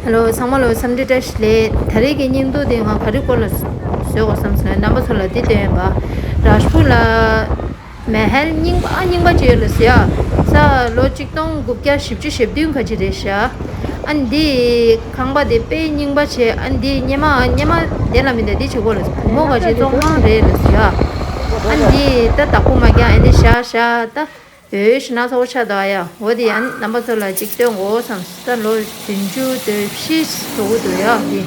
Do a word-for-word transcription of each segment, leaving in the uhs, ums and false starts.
ཧེ་ལོ། ཚང་མ་ལ་འཚམས་འདྲི་བཀྲ་ཤིས་བདེ་ལེགས། ད་རེས་ཀྱི་བརྙན་ཐུང་དེ་ང་ག་རེ་སྐོར་ལ་བཟོས་དགོས་བསམ་སོང་ན། རྣམ་པ་ཚོ་ལ་འདི་སྟོན་ཡིན་པ། རཱཇ་པུར་ལ་མ་ཧལ་རྙིང་པ་རྙིང་པ་ཅིག་ཡོད་ལ་ཟེར་ཡ། ས་ལོ་གཅིག་སྟོང་དགུ་བརྒྱ་བཞི་བཅུ་ཞེ་བདུན་ག་ཅིག་རེད་ཤག་ཨ་འདི་ཁང་པ་དེ་དཔེ་རྙིང་པ་བྱས། ཨ་འདི་སྔོན་མ་སྔོན་མ་དེ་ལ་མི་འདུག་འདི་བྱེད་དགོས་ལ། བུ་མོ་ག་ཅིག་བཙོན་ཁང་རེད་ལ་ཟེར་ཡ། ཨ་འདི་ད་བདག་པོ་མ་རྒྱག་ཨ་འདི་བཞག་བཞག་ད། འོ་ཞེ་ན་ཚ་པོ་ཆགས་འདུག་ཨ་ཡ། འོ་དེ་ཡང་རྣམ་པ་ཚོ་ལ་ཅིག་སྟོན་དགོས་བསམ། ད་ལོ་བདུན་ཅུ་དོན་བཞི་འགྲོ་གི་འདུག་ཡ། དེ་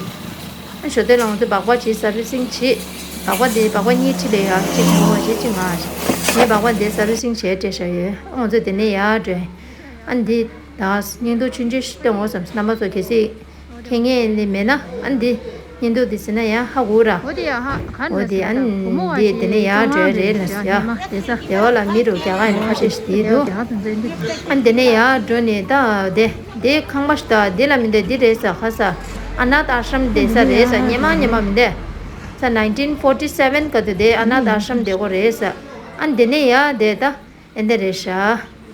ཨ་ཞོ་དེ་ལ་ང་ཚོས་སྦག་སྦག་ཅིག་སར་བི་སིང་བྱེད། སྦག་སྦག་དེ་སྦག་སྦག་གཉིས་ཁྲིད་ལས་ཡ། གཅིག་བྲོ་བ་བྱེད། གཅིག་ང་བྱེད། ངས་སྦག་སྦག་དེ་སར་བི་སིང་བྱས་སྤྲད་བཞག་ཡོད། ཨ་ང་ཚོ་དེ་ནས་ཡར་འགྲོ། ཨ་འདི་ད་བརྙན་ཐུང་ཆུང་ཆུང་ཞིག་སྟོན་དགོས་བསམ། རྣམ་པ་ཚོ་གལ་སྲིད་མཁྱེན་མཁན་ནི་མེད་ན་ཨ་འདི་བརྙན་ཐུང་འདི་ཟིན་ན་ཡང་ཧ་གོ་ར། འོ་དེ་ཡང་ཧ་ག་འོ་དེ་ཨ་འདི་དེ་ནས་ཡར་འགྲོ་རེད་ལ་ཟེར་ཡ། དེ་ས་དེ་བ་ལ་མི་རུ་རྒྱ་གར་ཡིན་ཁ་ཤས་ཤིག་དེ་འདུག་ཨ་འདི་ནས་ཡར་འགྲོ་ནས་ད་དེ་དེ་ཁང་པ་ཞིག་ད་འདི་ལ་མི་འདུག་འདི་རེད་ས། ག་ས་ཨ་ན་ཐ་ཨ་ཤམ་བསྡད་ས་རེད་ས། སྔོན་མ་སྔོན་མ་མི་འདུག་ས་ནའིན་ཊིན་ཕོར་ཊི་སེ་ཝེན་ག་དུས་དེ་ཨ་ན་ཐ་ཨ་ཤམ་བསྡད་གོ་རེད་ས། ཨ་འདི་ནས་ཡར་དེ་ད་ཨེ་འདི་རེད་ཤག་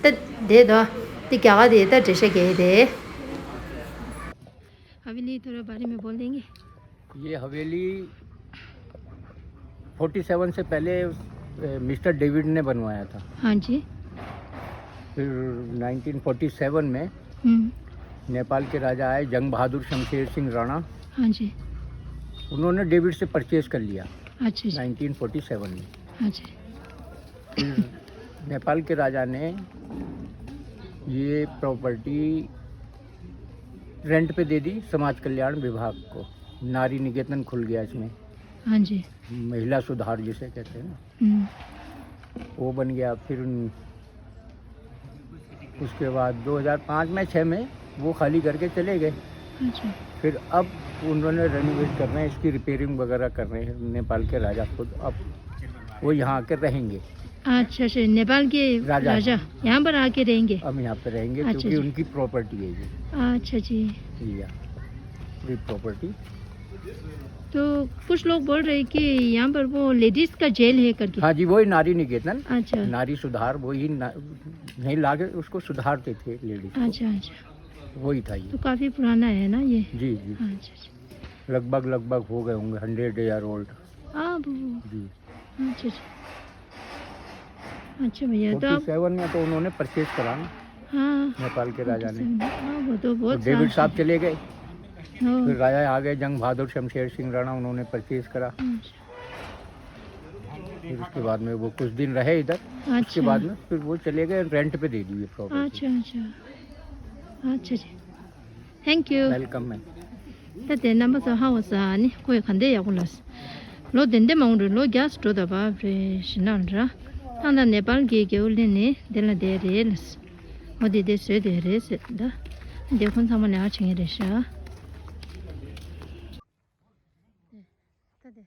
ད་དེ་ད་དེ་རྒྱ་གར་དེ་ད་འགྲེལ་བཤད་རྒྱག་ཡས་དེ། हवेली थोड़ा बारे में बोल देंगे? ये हवेली फ़ोर्टी सेवन से पहले, अ, मिस्टर डेविड ने बनवाया था। हाँ जी। फिर नाइनटीन फ़ोर्टी सेवन में हम्म। नेपाल के राजा आए, जंग बहादुर शमशेर सिंह राणा। हाँ जी। उन्होंने डेविड से परचेज कर लिया। अच्छा जी। नाइनटीन फ़ोर्टी सेवन में। अच्छा। फिर नेपाल के राजा ने ये प्रॉपर्टी रेंट पे दे दी समाज कल्याण विभाग को। नारी निकेतन खुल गया इसमें। हाँ जी। महिला सुधार जिसे कहते हैं ना, हम्म। वो बन गया। फिर उन-, उसके बाद दो हज़ार पाँच में, छः में वो खाली करके चले गए। अच्छा। फिर अब उन्होंने रेनोवेट कर रहे हैं, इसकी रिपेयरिंग वगैरह कर रहे हैं नेपाल के राजा खुद। अब वो यहाँ आके रहेंगे। अच्छा, अच्छा, नेपाल के राजा। राजा यहाँ पर आके रहेंगे? हम यहाँ पे रहेंगे, अच्छा क्योंकि जी। उनकी प्रॉपर्टी है ये। अच्छा जी। या, पूरी प्रॉपर्टी। तो कुछ लोग बोल रहे हैं कि यहाँ पर वो लेडीज का जेल है करके। हाँ जी, वही नारी निकेतन। अच्छा। नारी सुधार, वही ना, यहीं लाके उसको सुधारते थे लेडीज को। अच्छा, अच्छा। वही था ये। तो काफी पुराना है ना ये? जी, जी। अच्छा, अच्छा। लगभग, लगभग हो गए होंगे हंड्रेड ईयर ओल्ड। हाँ, वो। जी। अच्छा, अच्छा। अच्छा भैया, तो फ़ोर्टी सेवन में तो उन्होंने परचेज करा ना, हाँ, नेपाल के राजा ने। हाँ, वो तो बहुत तो डेविड साल साहब से। चले गए, हाँ। फिर राजा आ गए, जंग बहादुर शमशेर सिंह राणा, उन्होंने परचेज करा। अच्छा। फिर उसके बाद में वो कुछ दिन रहे इधर, उसके अच्छा। बाद में फिर वो चले गए, रेंट पे दे दी ये प्रॉपर्टी। अच्छा, अच्छा। अच्छा जी। Thank you. Welcome, ma'am. ད་དེ་རྣམ་པ་ཚོ་ཧ་གོ་ས་ནི་ཁོས་ག་འདྲ་ཡག་པོ་ལབ། ལོ་དེ་འདྲ་མང་རུ་ལོ་བརྒྱ་འགྲོ་ད་བབ་རེད་ཞེ་ན་འདྲ། ད་ད་ནེ་པཱལ་གྱི་རྒྱལ་པོ་སླེབས་ནས་དེ་ལ་བསྡད་རེད་ལབ། འོ་དེ་དེ་བཟོས་བསྡད་རེད་ཟེར་ད། དེ་ཁོང་ཚང་མ་ལས་ཀ་བྱེད་མཁན་རེད་ཤག་ད་དེ།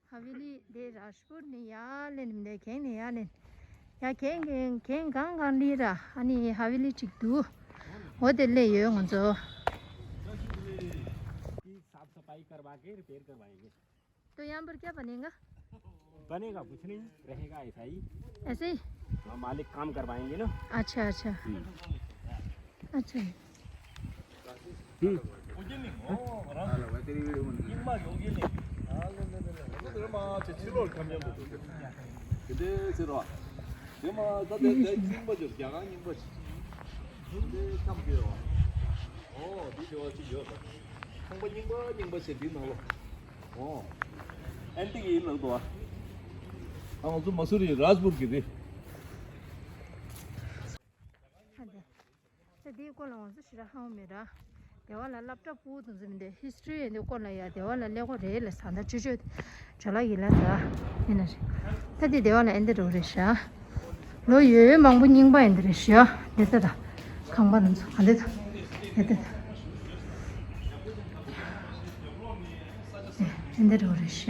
ཧ་ཝེ་ལི་དེ་རཱཇ་པུར་ནས་ཡར་སླེབས་ནས་མི་འདུག་གངས་ནས་ཡར་སླེབས། ཡ་གངས་གངས་གངས་གངས་ལི་ར་ཨ་ནི་ཧ་ཝེ་ལི་གཅིག་འདུག་འོ་དེ་སླེབས་ཡོད་ང་ཚོ། की साफ सफाई करवा के रिपेयर करवाएंगे। तो यहाँ पर क्या बनेगा? बनेगा कुछ नहीं, रहेगा ऐसा ही। ऐसे ही? हाँ, मालिक काम करवाएंगे ना। अच्छा, अच्छा। हम्म। अच्छा। हम्म। ཁང་པ་རྙིང་པ་རྙིང་པ་ཞིག་འདི་ནང་ལོགས། ཨོ། ཨན་ཏི་ཀི་ཡིན་ལབ་འདུག་ཨ། ཨ་ང་ཚོ་མ་སུ་རི་རཱཇ་པུར་གྱི་རེད། ད་འདིའི་སྐོར་ལ་ང་ཚོ་ཞེ་དྲག་ཧ་གོ་མེད་ར། དེ་བ་ལ་སློབ་གྲྭ་སྤུ་གུ་དེ་ཚོ་མི་འདུག་ཧི་སི་ཊོ་རི་ཡ་འདི་སྐོར་ལ་ཡ་དེ་བ་ལ་ཀླད་ཀོར་རེད་ལ་ས་མཐའ་ཆུ་ཆོད་ཇོ་ལགས་ཡིན་ལ་ས་ཡིན་ན་རེད། ད་འདི་དེ་བ་ལ་ཨེ་འདི་འགྲོ་རེད་ཤག་ལོ་ཡོད་ཡོད་མང་པོ་རྙིང་པ་ཡིན་འདི་རེད་ཤག་འདི་ལྟ་ད། ཁང་པ་རྣམས་ཚོ་ག་འདི་ད། འདི་ལྟ་ད། ཨེ་འདི་འགྲོ་རེད་ཤག་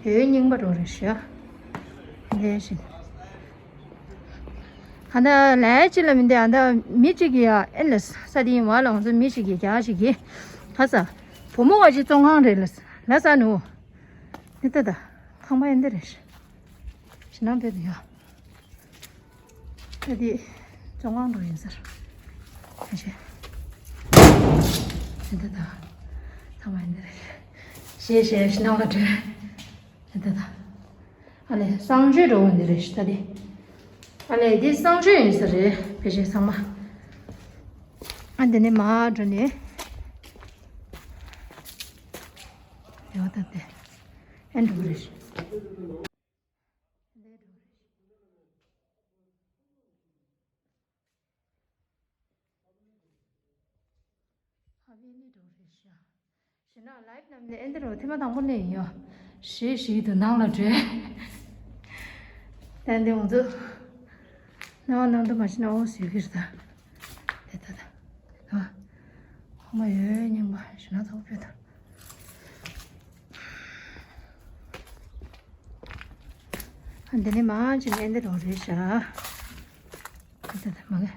ཡོད་ཡོད་རྙིང་པ་འགྲོ་རེད་ཤག་འདི་བཞིན། ཨ་ད་ལས་ཅི་ལ་མི་འདི་ཨ་ད་མི་གཅིག་གིས་ཡ་ཨེ་ལ་ས་དེའི་བ་ལ་ང་ཚོ་མི་གཅིག་གིས་རྒྱག་ཅིག་གིས་ཧ་ས། བུ་མོ་བ་ཅིག་བཙོན་ཁང་རེད་ལ་ལ་ས་ནུ། འདི་ལྟ་ད། ཁང་པ་ཨེ་འདི་རེད། ཞེ་ན་འདི་འདི་ཡ། ད་འདི། ཅོང་ཁང་འགྲོ་ཡིན་ཟེར། ཨ་ཤེ། ཨེ་ད་ད། ཚང་མ་ཡིན་ད་རེད། ཞེས་ཞེས་ནང་ལ་བྲོས། ཨེ་ད་ད། ཨ་ལེ་གསང་སྤྱོད་འགྲོ་འོང་འདི་རེད་ཤི་ད་དེ། ཨ་ལེ་འདི་གསང་སྤྱོད་ཡིན་ཟེར་རེད་ཕལ་ཆེར་ཚང་མ། ཨ་འདི་ནས་མར་འགྲོ་ནས། ཡོད་ད་དེ། ཨེ་འགྲོ་རེད་ཤི། འདི་འགྲོ་རེད་ཤི། ཧ་བི་ནི་འགྲོ་རེད་ཤག་ཞེ་ན་ལའིབ་ནང་ནས་ཨེ་འདི་རུ་ཐེངས་མ་དང་པོ་ནས་ཡིན་ཡོ། ཞེས་ཞིག་ཏུ་ནང་ལ་བྲོས། ད་འདི་ང་ཚོ་སྣང་བ་སྣང་དུ་མ་ཕྱིན་ན་འོ་ཟེར་གྱི་རེད་ད། དེ་ད་ད། ཨ། ཧོ་མ་ཡོད་རྙིང་པ་ཞེ་ན་ཚོགས་ཕེབས་ད། ཨ་འདི་ནས་མར་ཕྱིན་ཨེ་འདི་རུ་རེད་ཤག་ད་ད་མ་གི།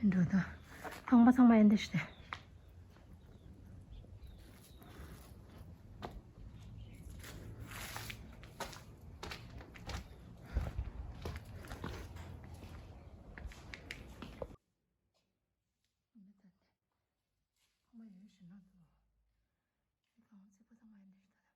འགྲོ་དང་། ཁང་པ་ཚང་མ་ཨེ་འདི་ཞིག་སྟེ། ཁང་པ་ཡོད་ཞེ་ན་འདུག་ཁང་པ་ཚིག་པ་ཚང་མ་ཨེ་འདི་ཞིག་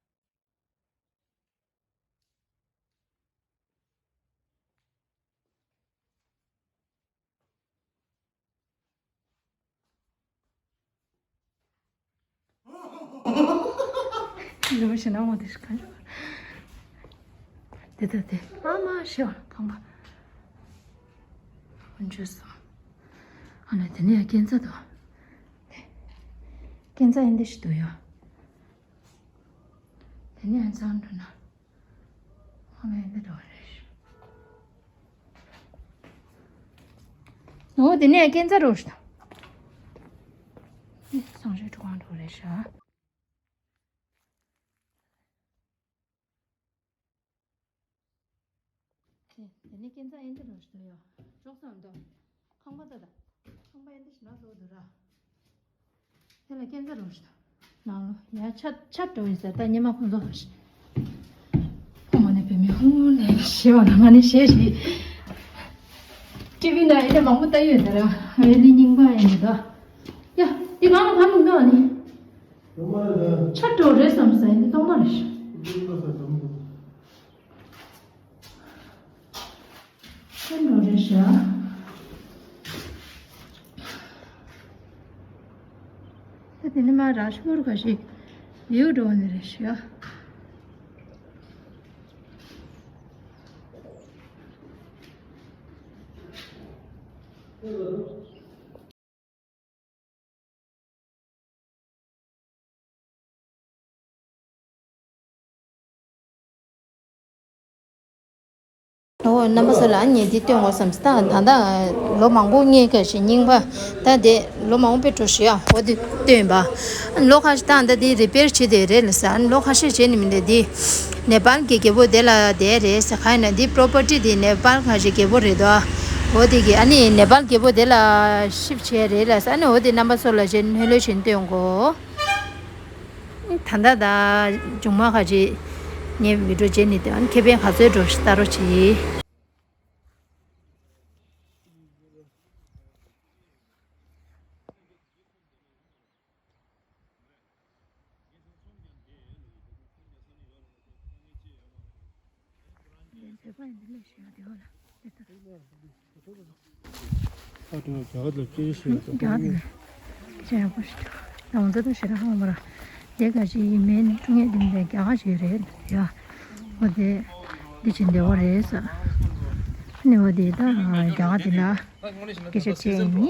ད། ལུས་ཞེ་ན་འོ་དེ་ཞིག་ག་འཇོག་དེ་ད་དེ་ཨ་མ་ཤི་བ་ཁང་པ། འཇོག་སོང་། ཨ་ནི་དེ་ནས་ཡང་སྐས་འཛེག་འདུག་དེ། སྐས་འཛེག་ཨེ་འདི་ཞིག་འདུག་ཡ། དེ་ནས་ཡང་ཚང་འགྲོ་ན། ཨ་མ་ཨེ་འདི་འགྲོ་རེད། ནོ་དེ་ནས་སྐས་འཛེག་འགྲོ་ཞིག་དང་། སང་ཞོགས་གྲོགས་ཁང་འགྲོ་རེད་ཤག་དེ་དེ་ནས་སྐས་འཛེག་ཨེ་འདི་རུ་ཞིག་འདུག་ཡོ། ཅོག་ཙམ་འདུག་ཁང་པ་ད་ད། ཁང་པ་ཨེ་འདི་ཞིག་ན་བཟོ་འདུག་ར། དེ་ལ་སྐས་འཛེག་རུ་ཞིག་ནང་ལོ་ཡ་ཆ་ཆ་འགྲོ་ཡིན་ཟེར་ད་ཉི་མ་ཁོང་ཚོ་ཞིག་ཁོང་མ་ནས་བུད་མེད་ཧུང་ལས་ཞེས་བ་ལ་ང་ནི་ཞེས་ཞིག་ཊི་ཝི་ན་ཨེ་འདི་མང་པོ་ལྟ་ཡོད་ཟེར་ར། ཨེ་འདི་རྙིང་པ་ཨེ་འདི་ད། ཡ་འདི་གང་ལ་གང་མི་འདུག་ཨ་ནི། ཆ་འགྲོ་རེད་བསམ་ཟེར་ཨེ་འདི་གཏོང་མ་རེད་ཤག་ཁྱོད་འགྲོ་རེད་ཤག་ད་དེ་ནས་མར་རཱཇ་པུར་ག་ཞིག་ཡུལ་འགྲོ་ནི་རེད་ཤག་ཨོ་རྣམ་པ་ཚོ་ལ་ངས་འདི་སྟོན་དགོས་བསམ་སྟེ་ད་ད་ལོ་མང་པོ་ངས་ག་ཞིག་རྙིང་པ་ད་དེ་ལོ་མང་པོ་པེ་ཏྲོ་ཞུ་ཡ་ཧོ་དེ་སྟོན་པ་ལོ་ཁ་ཤས་ད་ད་དེ་རི་པེར་བྱེད་དེ་རེད་ལ་ས་ལོ་ཁ་ཤས་བྱེད་ནི་མི་འདུག་དེ་ནེ་པཱལ་གྱི་རྒྱལ་པོ་དེ་ལ་དེ་རེད་ས་ག་ཡིན་ན་འདི་པྲོ་པར་ཊི་དེ་ནེ་པཱལ་ག་ཞིག་རྒྱལ་པོ་རེད་དོ། འོ་དེ་གི་ཨ་ནི་ནེ་པཱལ་རྒྱལ་པོ་དེ་ལ་ཤིབ་བྱས་རེད་ལ་ས་ཨ་ནི་འོ་དེ་རྣམ་པ་ཚོ་ལ་བྱེད་ལྷོད་ལྷོད་བྱེད་སྟོན་དགོས། ད་ལྟ་ད་མཇུག་མ་ཁ་ཅིག་ངས་བི་ཌིའོ་བྱེད་ནི་དེ་ཁེ་ཕན་ག་ཚོད་འགྲོ་ཞིག་ལྟ་རོགས་གྱིས། ཨ་ཀྲུང་རྒྱ་གར་ལ་སྐད་ཆ་བཤད་ཡོད་ཙང་། རྒྱ་གར་ལ་སྐད་ཆ་ཡག་པོ་ཞིག་འདུག་ང་ཚོ་ད་ཞེ་དྲག་ཧ་གོ་མ་ར། དེ་ག་ཅིག་ཡིན་མིན་ཀྲུང་ཡས་དེ་འདྲ་རྒྱ་གར་ཞིག་རེད་ཡ། འོ་དེ་འདི་ཅི་འདྲ་བ་རེད་ས། ཨ་ནི་འོ་དེ་ད་རྒྱ་གར་དེ་ན་སྐད་ཆ་བཤད་ཡིན།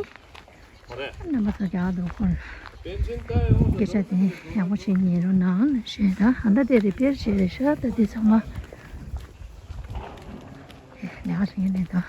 རྣམ་པ་ཚོ་རྒྱ་གར་དུ་ཁོང་སྐད་ཆ་དེ་ཡག་པོ་བྱེད་ཉན་རོགས་གནང་ཞེས་ད་ཨ་ད་དེ་རི་པེར་བྱས་རེད་ཤག་ད་དེ་ཚང་མ་ཡག་པོ་བྱེད་ཉན་ད།